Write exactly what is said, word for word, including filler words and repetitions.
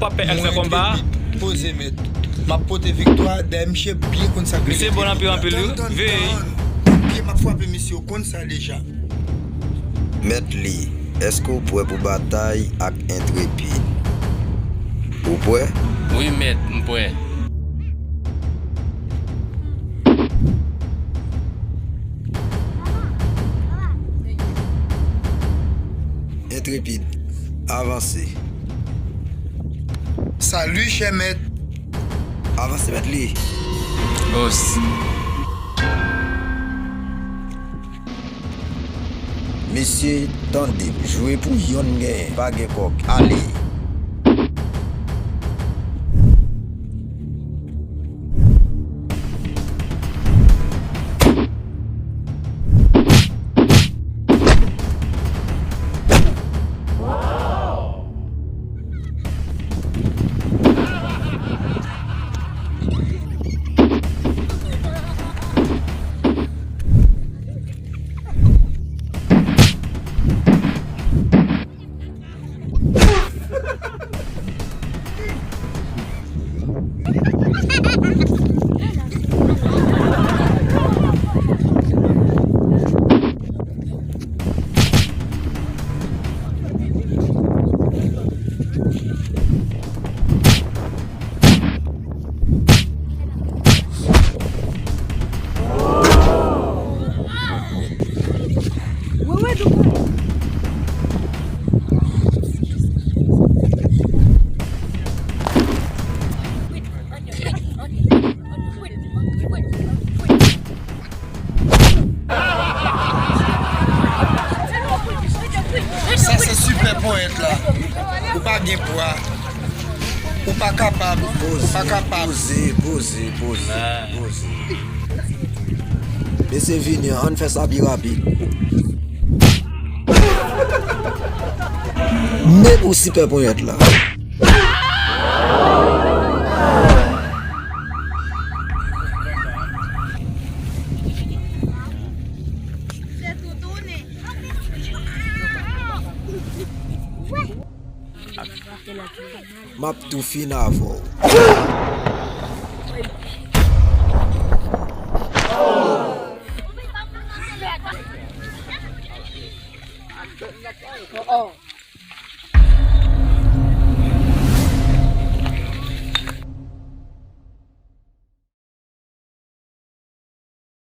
W ap pè èk fè konba a. Poze mèt. M ap pote viktwa, dayè misye byen konn sa k rele. Misye bon anpil, anpil, wi. Veye. Kout pye m ap frape misye, w konn sa deja. Mèt Lee, èske w prè pou batay ak Entrepid? Ou prè? Wi, mèt, m prè. Entrepid, avanse. Salut, chè mèt. Avanse, mèt Lee. Os. Mesye, tande m, jwe pou yonn genyen, pa gen kòk. Ale! Sa se sipè ponyèt la. Ou pa gen pwa. Ou pa kapab. Ou pa kapab. Poze, poze, poze, poze. Mesye vini, ann fè sa pi rapid. Men pou sipè ponyèt la. M ap tou fin avè w. Oh, oh.